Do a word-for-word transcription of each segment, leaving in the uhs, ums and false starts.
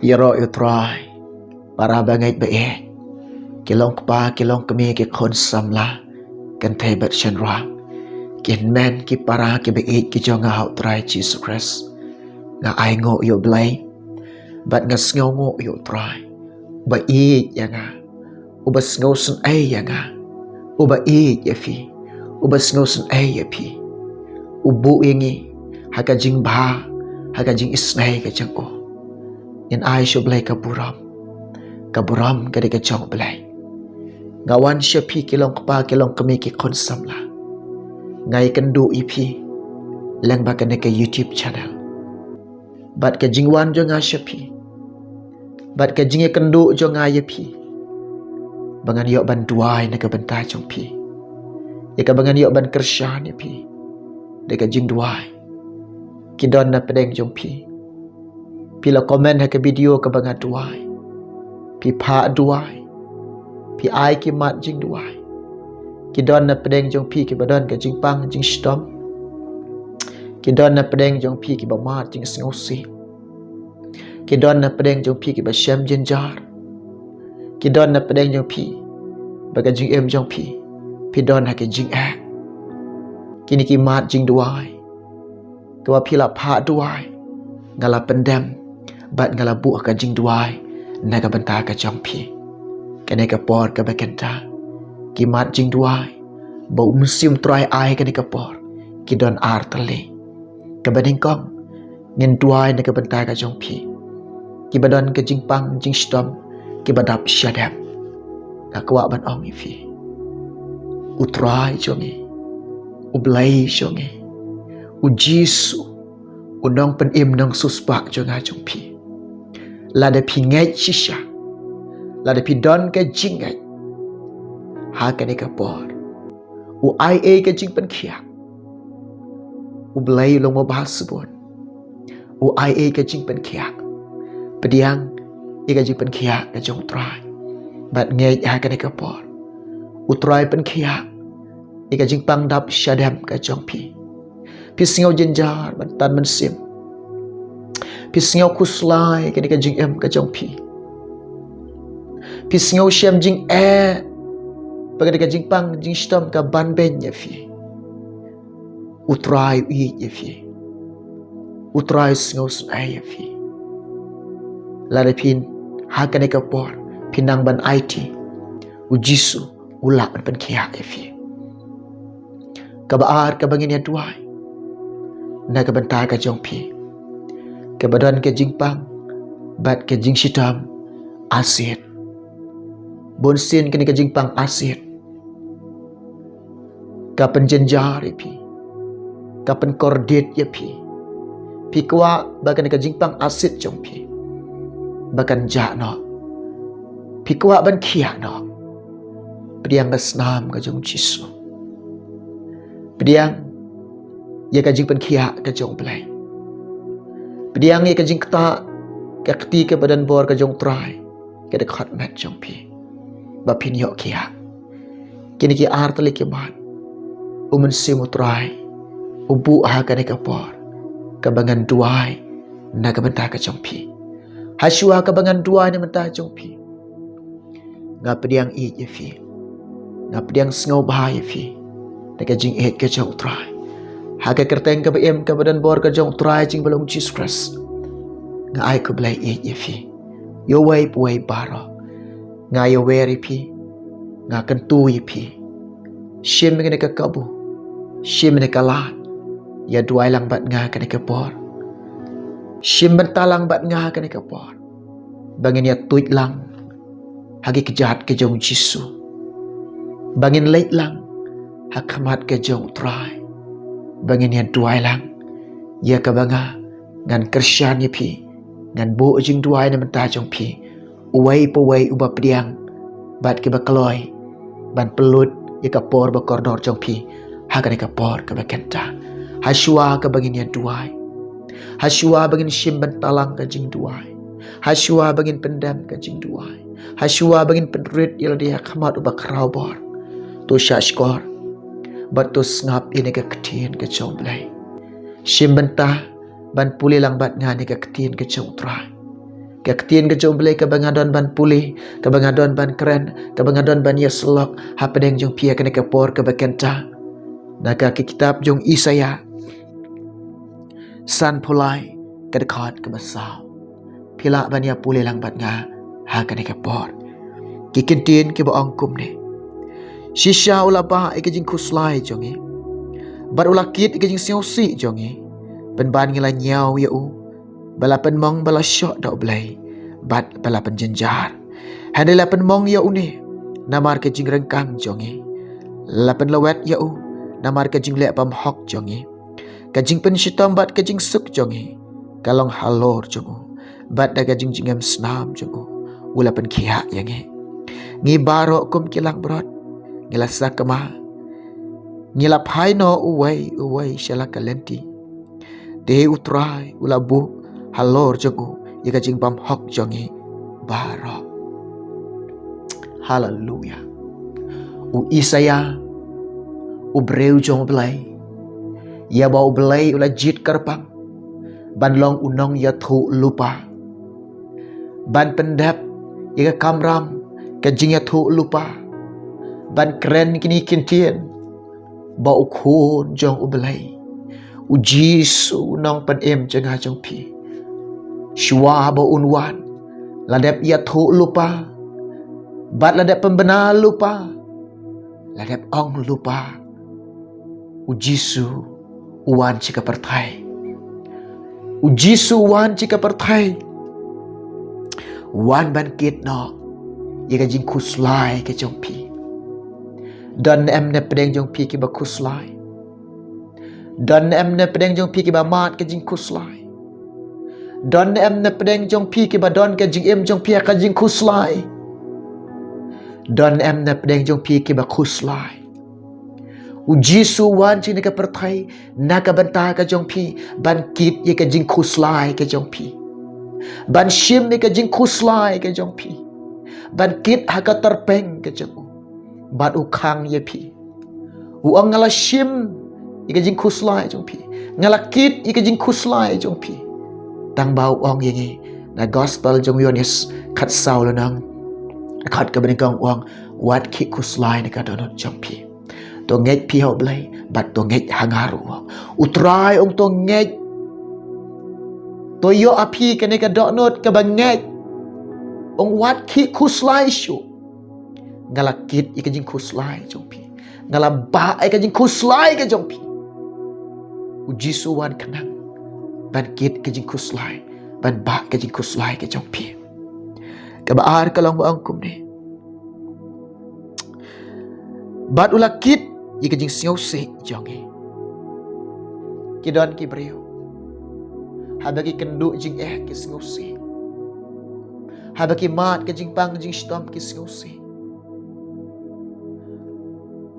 Ïaroh ïa u Trai, para bangeit ba ïeit, ki long kpa, ki long kmie, ki khun samla, kynthei bad shynrang, ki hynmen ki para ki ba ïeit ki jong nga ha u Trai Jisu Khrist. Nga ainguh ïa u Blei bad nga sngewnguh ïa u Trai, ba ïeit ïa nga, uba sngewsynei ïa nga, uba ïeit ïa phi, uba sngewsynei ïa phi, u buh ïa ngi ha ka jingbha, ha ka jingisynei ka jong u. Ngin ai sha u Blei ka burom. Ka burom ka dei ka jong u Blei. Nga wan sha phi ki long kpa, ki long kmie, ki khun samla. Nga ïakynduh ïa phi lyngba kane ka YouTube channel. Bad ka jingwan jong nga sha phi, bad ka jingïakynduh jong nga ïa phi, ba ngan ïoh ban duwai na ka bynta jong phi. Ïa kaba ngan ïoh ban kyrshan ïa phi da ka jingduwai. Ki don na pdeng jong phi, phi la comment ha ka video kaba nga duwai. Phi phah duwai, phi ai ki mat jingduwai. Ki don na pdeng jong phi kiba don ka jingpang jingshitom. Ki don na pdeng jong phi kiba mad jingsngewsih. Ki don na pdeng jong phi kiba shem jynjar. Ki don na pdeng jong phi ba ka jingim jong phi, phi don ha ka jingeh. Kine ki mat jingduwai kaba phi la phah duwai, nga la pyndem bad nga la buh ha ka jingduwai na ka bynta ka jong phi. Kane ka por kaba kynta, ki mat jingduwai ba u Mynsiem Trai ai kane ka por, ki don ar tylli. Kaba nyngkong, ngin duwai na ka bynta ka jong phi, kiba don ka jingpang jingshitom, kiba dap shadem. Nga kwah ban ong ïa phi, u Trai jong ngi, u Blei jong ngi, u Jisu, u Nongpynim Nongsiewspah jong nga jong phi, lada phi ngeit shisha, lada phi don ka jingngeit, ha kane ka por u ai ei ka jingpynkhiah. U Blei u long uba bha shibun. U ai ei ka jingpynkhiah. Pdiang ïa ka jingpynkhiah ka jong u Trai bad ngeit ha kane ka por. U Trai pynkhiah ïa ka jingpang dap shadem ka jong phi. Phi sngew jynjar ban tan mynsiem. Phi sngew khuslai kane ka jingim ka jong phi. Phi sngew shem jingeh ba kane ka jingpang jingshitom ka ban beiñ ïa phi. U Trai u ïeit ïa phi. U Trai u sngewsynei ïa phi. Lada phi ha kane ka por phi nang ban aiti, u Jisu u lah ban pynkhiah ïa phi. Kaba ar kaba ngin ïa duwai na ka bynta ka jong phi, kaba don ka jingpang bad ka jingshitom acid. Bun sien kane ka jingpang acid ka pynjynjar ïa phi, ka pynkordit ïa phi. Phi kwah ba kane ka jingpang acid jong phi ba kan jah noh. Phi kwah ban khiah noh. Pdiang ka snam ka jong u Jisu. Pdiang ïa ka jingpynkhiah ka jong u Blei. Pdiang ïa ka jingktah ka kti kaba donbor ka jong u Trai, ka dkhot met jong phi, ba phin ïoh khiah. Kine ki ar tylli ki mat u Mynsiem u Trai u buh ha kane ka por kaba ngan duwai na ka bynta ka jong phi. Hashwa kaba ngan duwai na ka bynta jong phi, nga pdiang ïeit ïa phi. Nga pdiang sngewbha ïa phi da ka jingïeit ka jong u Trai. Ha ka kyrteng kaba im kaba donbor ka jong u Trai jingbalang Jisu Khrist, nga ai khublei ïeit ïa phi. Ïa uwei pa uwei baroh, nga ïawer ïa phi. Nga kyntu ïa phi. Shim ïa kane ka kabu, shim ïa kane ka lad, ïa duwai lang bad nga kane ka por. Shim bynta lang bad nga kane ka por, ba ngin ïa tuid lang ha ki kjat ka jong u Jisu, ba ngin leit lang ha khmat ka jong u Trai, ba ngin ïa duwai lang ïa kaba nga ngan kyrshan ïa phi, ngan buh jingduwai na bynta jong phi. Uwei pa uwei uba pdiang bad kiba kloi ban pynlut ïa ka por ba kordor jong phi ha kane ka por kaba kynta. Hashwa kaba ngin ïa duwai, hashwa ba ngin shim bynta lang ka jingduwai, hashwa ba ngin pyndem ka jingduwai, hashwa ba ngin pynrit ïa lade ha khmat uba khraw bor, to shahshkor bad to sngap ïa kane ka ktien ka jong u Blei. Shim bynta ban pule lang bad nga ïa kane ka ktien ka jong u Trai. Ka ktien ka jong U Blei kaba nga don ban pule, kaba nga don ban kren, kaba nga don ban ïasyllok hapdeng jong phi ha kane ka por kaba kynta, na ka ki kitab jong Isaïah sanphew lai, ka dkhot kaba saw. Phi lah ban ïa pule lang bad nga ha kane ka por. Ki kyntien kiba ong kumne: Shisha u la bah ïa ka jingkhuslai jong ngi, bad u la kit ïa ka jingsngewsih jong ngi. Pynban ngi la ñiew ïa u, ba la pynmong ba la shoh da U Blei, bad ba la pynjynjar. Hynrei la pynmong ïa une namar ka jingryngkang jong ngi, la pynlwet ïa u namar ka jingleh bymhok jong ngi. Ka jingpynshitom bad ka jingsuk jong ngi ka long halor jong u, bad da ka jingjngem snam jong u, u la pynkhiah ïa ngi. Ngi baroh kum ki langbrot ngi la sakma, ngi la phai noh uwei uwei sha la ka lynti. Te U Trai u la buh halor jong u ïa ka jingbymhok jong ngi baroh. Haleluya. U Isaïah, u briew jong U Blei, ïa ba U Blei u la jied kyrpang ban long u nongïathuhlypa, ban pyndep ïa ka kamram ka jingïathuhlypa, ban kren kine ki ktien ba U Khun jong U Blei, U Jisu, u Nongpynim jong nga jong phi, shuwa ba un wan, la dep ïathuhlypa, bad la dep pynbna lypa, la dep ong lypa. U Jisu u wan sha ka pyrthei. U Jisu u wan sha ka pyrthei, u wan ban kit noh ïa ka jingkhuslai ka jong phi. Don em na pdeng jong phi kiba khuslai? Don em na pdeng jong phi kiba mad ka jingkhuslai? Don em na pdeng jong phi kiba don ka jingim jong phi ha ka jingkhuslai? Don em na pdeng jong phi kiba khuslai? U Jisu u wan sha kane ka pyrthei na ka bynta ka jong phi, ban kit ïa ka jingkhuslai ka jong phi, ban shim ïa ka jingkhuslai ka jong phi, ban kit ha ka tyrpeng ka jong u. Bad u khang ïa phi. U ong, nga la shim ïa ka jingkhuslai jong phi, nga la kit ïa ka jingkhuslai jong phi. Tang ba u ong ïa ngi na Gospel jong u Ïoannis khatsaw lynnong, khat kaba nyngkong, u ong, wat khih khuslai na ka dohnud jong phi. To ngeit phi ha U Blei, bad to ngeit ha nga ruh. U Trai u ong to ngeit. To ïoh ha phi kane ka dohnud kaba ngeit. U ong wat khih khuslai shuh. Nga la kit ïa ka jingkhuslai jong phi. Nga la bah ïa ka jingkhuslai ka jong phi. U Jisu u wan khnang ban kit ka jingkhuslai, ban bah ka jingkhuslai ka jong phi. Kaba ar ka long ba ong kumne: Bad u la kit ïa ka jingsngewsih jong ngi. Ki don ki briew, haba ki kynduh jingeh ki sngewsih, haba ki mad ka jingpang jingshitom ki sngewsih,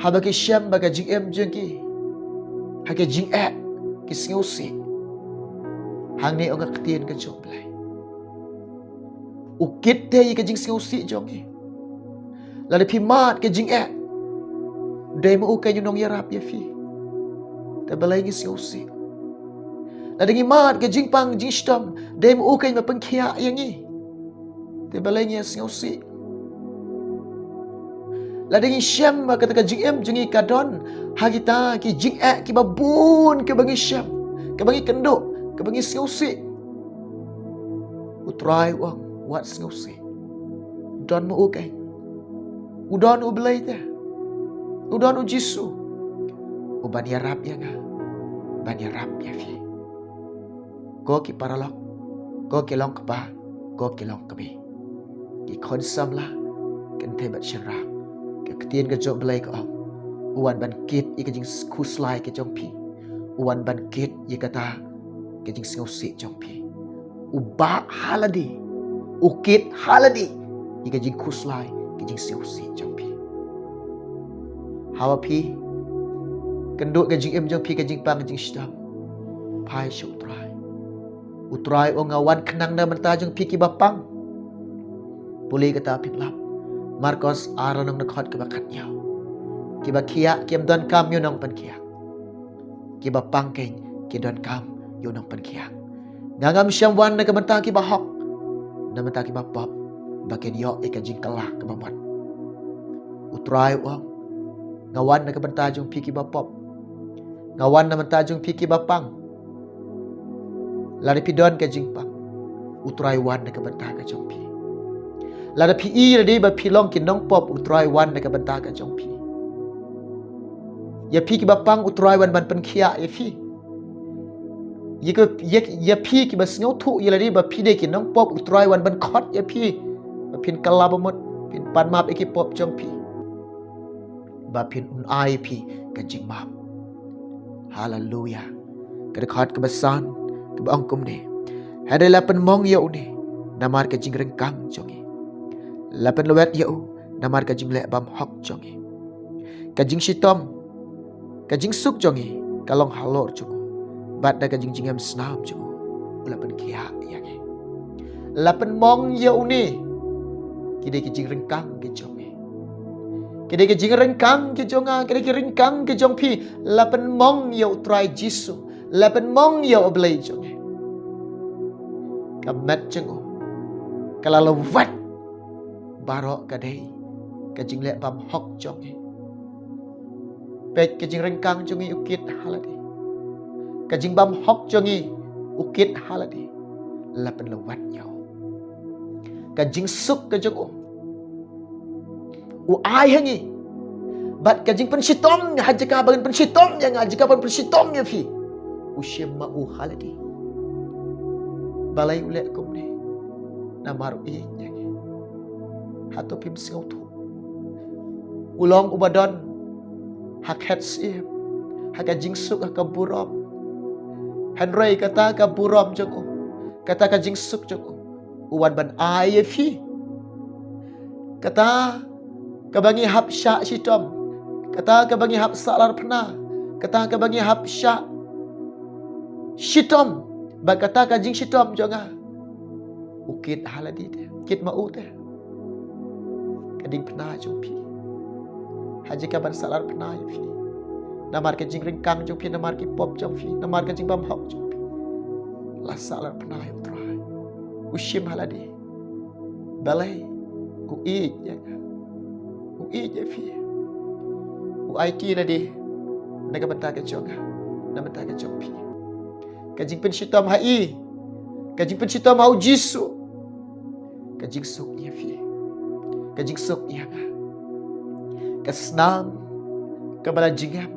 haba ki shem ba ka jingim jong ki ha ka jingeh ki sngewsih. Hangne ong ka ktien ka jong U Blei, u kit te ïa ka jingsngewsih jong ngi. Lada phi mad ka jingeh, dei ma u keiñ u nongïarap ïa phi. Te balei ngi sngewsih? Lada ngi mad ka jingpang jingshitom, dei ma u keiñ ba pynkhiah ïa ngi. Te balei ngi sngewsih? Lada ngi shem ba kata ka jingim jong ngi ka don ha kita ki jingeh kiba bun kaba ngi shem, kaba ngi kynduh, kaba ngi sngewsih, U Trai u ong, wat sngewsih. Don ma u keiñ. U don U Blei te. U don U Jisu, u ban ïarap ïa nga, ban ïarap ïa phi. Ko ki paralok, ko ki long kpa, ko ki long kmie, ki khun samla, kynthei bad shynrang, ka ktien ka jong U Blei ka ong, u wan ban kit ïa ka jingkhuslai ka jong phi. U wan ban kit ïa kata ka jingsngewsih jong phi. U bah ha lade, u kit ha lade ïa ka jingkhuslai ka jingsngewsih jong phi. Haba phi kynduh ka jingim jong phi ka jingpang jingshitom, phai sha U Trai. U Trai u ong, nga wan khnang na ka bynta jong phi kiba pang. Pule kata phin lap. Markos ar lynnong, dkhot kaba khathynñiew. Kiba khiah kim donkam ïa u nongpynkhiah. Kiba pang keiñ ki donkam ïa u nongpynkhiah. Nga ngam shym wan na ka bynta kiba hok, na bynta kiba pop, ba kin ïoh ïa ka jingkylla kaba mut. U Trai u ong, nga wan na ka bynta jong phi kiba pop. Nga wan na bynta jong phi kiba pang. Lada phi don ka jingpang, u Trai u wan na ka bynta ka jong phi. Lada phi ïohi lade ba phi long ki nongpop, u Trai u wan na ka bynta ka jong phi. Ïa phi kiba pang, u Trai u wan ban pynkhiah ïa phi. Ïa ka, ïa, ïa phi kiba sngewthuh ïa lade ba phi dei ki nongpop, u Trai u wan ban khot ïa phi. Ba phin kylla ba mut, phin pan map ïa ki pop jong phi. Ba phin un ai phi ka jingmap. Haleluya. Ka dkhot kaba san, kaba ong kumne. Hynrei la pynmong ïa une, namar ka jingryngkang jong ngi. La pynlwet ïa u, namar ka jingleh bymhok jong ngi. Ka jingshitom, ka jingsuk jong ngi, ka long halor jong u. Bad da ka jingjngem snam jong u, u la pynkhiah ïa ngi. La pynmong ïa une, ki dei ki jingryngkang ki jong ngi. Ki dei ki jingryngkang ki jong nga, ki dei ki ryngkang ki jong phi, la pynmong ïa u Trai Jisu, la pynmong ïa u Blei jong ngi. Ka met jong u, ka la lwet, baroh ka dei ka jingleh bymhok jong ngi. Peit ka jingryngkang jong ngi u kit ha lade. Ka jingbymhok jong ngi u kit ha lade. La pynlwet ïa u. Ka jingsuk ka jong u u ai ha ngi. Bad ka jingpynshitom ha jaka ba ngin pynshitom ïa nga, ha jaka ba ngin pynshitom ïa phi, u shim ma u ha lade. Balei u leh kumne? Namar u ïeit ïa ngi. Hato phim sngewthuh? U long uba don ha khet syiem, ha ka jingsuk, ha ka burom. Hynrei kata ka burom jong u, kata ka jingsuk jong u, u wan ban ai ïa phi. Kata kaba ngi hap shah shitom, kata kaba ngi hap sahlarphna, kata kaba ngi hap shah shitom, ba kata ka jingshitom jong nga u kit ha lade te, kit ma u te. Ka diengphna jong phi, ha jaka ban sahlarphna ïa phi, namar ka jingryngkang jong phi, namar ki pop jong phi, namar ka jingbymhok jong phi, la sahlarphna ïa u Trai. U shim ha lade. Balei? U ïeit ïa nga. U ïeit ïa phi. U aiti lade na ka bynta ka jong nga, na bynta ka jong phi. Ka jingpynshitom ha i, ka jingpynshitom ha u Jisu, ka jingsuk ïa phi, ka jingsuk ïa nga. Ka snam kaba la jingem,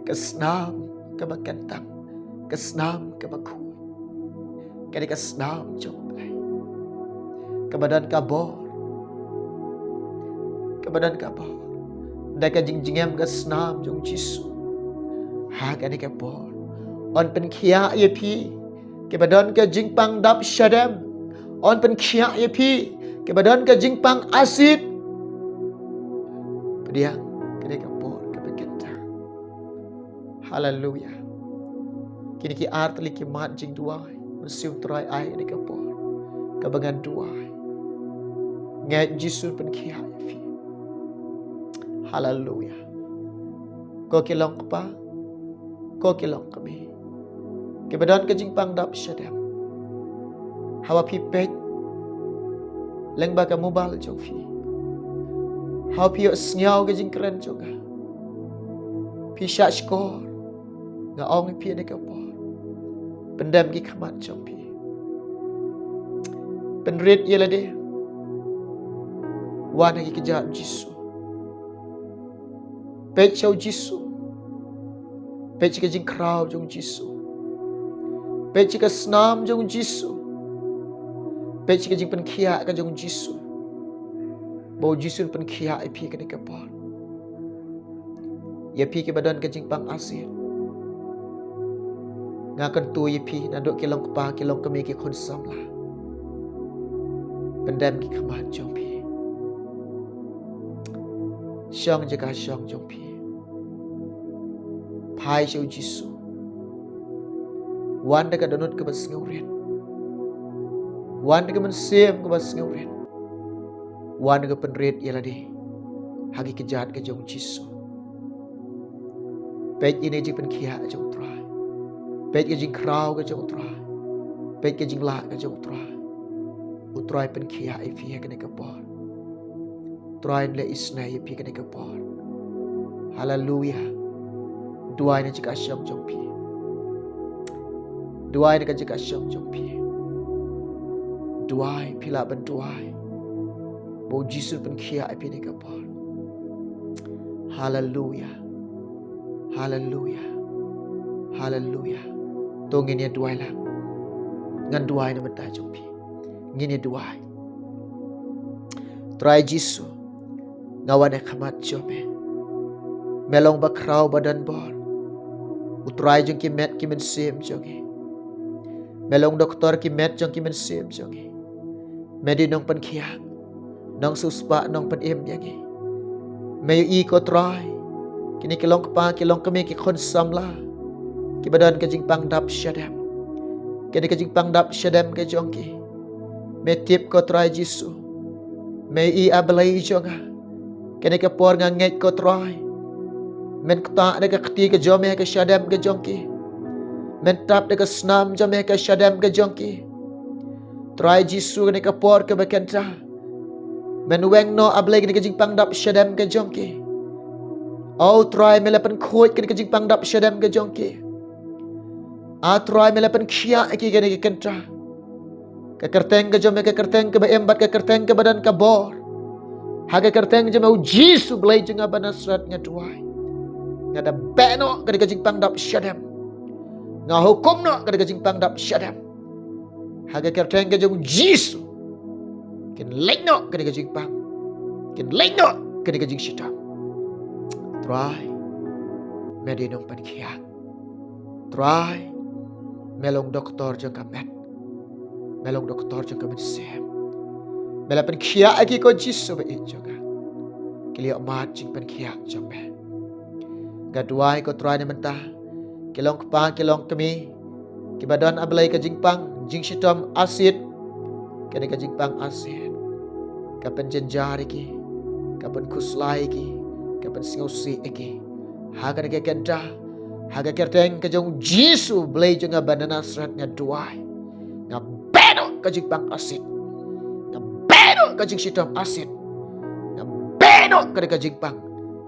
ka snam kaba kyntang, ka snam kaba khuid, ka dei ka snam jong U Blei, kaba don ka bor, kaba don ka bor. Da ka jingjngem ka snam jong u Jisu, ha kane ka por, yn pynkhiah ïa phi kiba don ka jingpang dap shadem. Yn pynkhiah ïa phi kiba don ka jingpang asit. Pdiang, kane ka por kaba kyntang. Haleluya. Kine ki ar tylli ki mat jingduwai, Mynsiem Trai ai kane ka por kaba ngan duwai. Ngeit Jisu pynkhiah ïa phi. Haleluya. Ko ki long kpa, ko ki long kmie, kiba don ka jingpang dap shadem, haba phi peit lyngba ka mobile jong phi, haba phi ïoh sngew ka jingkren jong nga, phi shah shkor, nga ong ïa phi ha kane ka por, pyndem ki khmat jong phi, pynrit ïa lade, wan ha ki kjat Jisu. Peit sha u Jisu. Peit sha ka jingkhraw jong u Jisu. Peit sha ka snam jong u Jisu. Peit sha ka jingpynkhiah ka jong u Jisu. Ba u Jisu un pynkhiah ïa phi ha kane ka por. Ïa phi kiba don ka jingpang asit, nga kyntu ïa phi naduh ki long kpa, ki long kmie, ki khun samla, pyndem ki khmat jong phi. Shong jaka shong jong phi. Phai sha u Jisu. Wan da ka dohnud kaba sngewrit. Wan da ka mynsiem kaba sngewrit. Wan da ka pynrit ïa lade ha ki kjat ka jong u Jisu. Peit ïa kane ka jingpynkhiah ka jong u Trai. Peit ka jingkhraw ka jong u Trai. Peit ka jinglah ka jong u Trai. U Trai pynkhiah ïa phi ha kane ka por. Trai un leh isynei ïa phi ha kane ka por. Haleluya. Duwai na ka jaka shong jong phi. Duwai na ka jaka shong jong phi. Duwai, phi lah ban duwai ba U Jisu un pynkhiah ïa phi ha kane ka por. Haleluya. Haleluya. Haleluya. To ngin ïa duwai lang. Ngan duwai na ka bynta jong phi. Ngin ïa duwai. Trai Jisu, nga wan ha khmat jong me. Me long bakhraw badonbor. U Trai jong ki met ki mynsiem jong ngi. Me long doktor ki met jong ki mynsiem jong ngi. Me dei u nongpynkhiah, nongsiewspah, nongpynim ïa ngi. Me ïohi ko Trai kine ki long kpa ki long kmie ki khun samla kiba don ka jingpang dap shadem. Kane ka jingpang dap shadem ka jong ki, me tip ko Trai Jisu. Me ïohi, A Blei jong nga, kane ka por nga ngeit ko Trai, men ktah da ka kti ka jong me ha ka shadem ka jong ki. Men tap da ka snam jong me ha ka shadem ka jong ki. Trai Jisu, kane ka por kaba kynta, men weng noh, A Blei, kane ka jingpang dap shadem ka jong ki. O Trai, me la pynkhuid kane ka jingpang dap shadem ka jong ki. A Trai, me la pynkhiah ïa ki kane ka kynta. Ka kyrteng ka jong me ka kyrteng kaba im bad ka kyrteng kaba don ka bor. Ha ka kyrteng jong me, U Jisu Blei jong nga ba Nasareth, nga duwai. Nga da beh noh kane ka jingpang dap shadem. Nga hukum noh kane ka jingpang dap shadem. Ha ka kyrteng ka jong U Jisu, kin leit noh kane ka jingpang. Kin leit noh kane ka jingshitom. Trai, me dei u nongpynkhiah. Trai, me long doktor jong ka met. Me long doktor jong ka mynsiem. Me la pynkhiah ïa ki ko Jisu ba ïeit jong nga. Ki la ïoh mad jingpynkhiah jong me. Nga duwai ko Trai na mynta, ki long kpa ki long kmie kiba don, A Blei, ka jingpang jingshitom acid. Kane ka jingpang acid ka pynjynjar ïa ki, ka pynkhuslai ïa ki, ka pynsngewsih ïa ki. Ha kane ka kynta, ha ka kyrteng ka jong U Jisu Blei jong nga ba Nasareth, nga duwai. Nga beh noh ka jingpang acid. Nga beh noh ka jingshitom acid. Nga beh noh kane ka jingpang.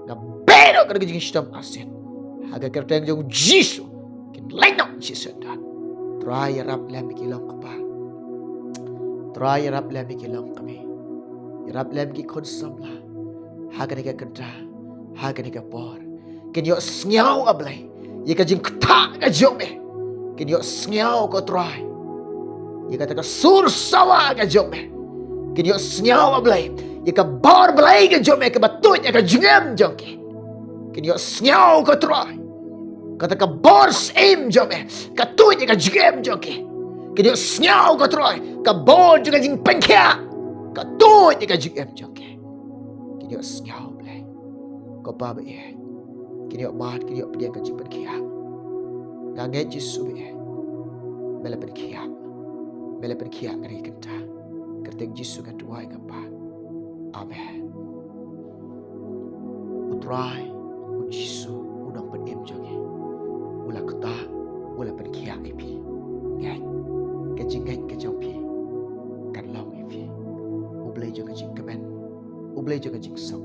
Nga beh noh kane ka jingshitom acid. Ha ka kyrteng jong U Jisu, kin leit noh shisien. Trai, ïarap lem ïa ki long kpa. Trai, ïarap lem ïa ki long kmie. Ïarap lem ïa ki khun samla. Ha kane ka kynta, ha kane ka por, kin ïohsngew, A Blei, ïa ka jingktah ka jong me. Kin ïohsngew ko Trai ïa kata ka sur sawa ka jong me. Kin ïohsngew, A Blei, ïa ka bor Blei ka jong me kaba tuid ïa ka jingim jong ki. Kin ïohsngew ko Trai, kata ka bor syiem jong me ka tuid ïa ka jingim jong ki. Kin ïohsngew ko Trai, ka bor jong ka jingpynkhiah ka tuid ïa ka jingim jong ki. Kin ïohsngew, Blei, ko Pa ba ïeit. Kin ïoh mad, kin ïoh pdiang ka jingpynkhiah. Nga ngeit Jisu ba ïeit, me la pynkhiah. Me la pynkhiah kane ka kynta. Kyrteng Jisu nga duwai, nga pan. Amen. U Trai, U Jisu, U Nongpynim jong ngi, U la ktah, U la pynkhiah ïa phi. Ngeit, ka jingngeit ka jong phi kan long ïa phi. U Blei jong ka jingkmen, U Blei jong ka jingsuk,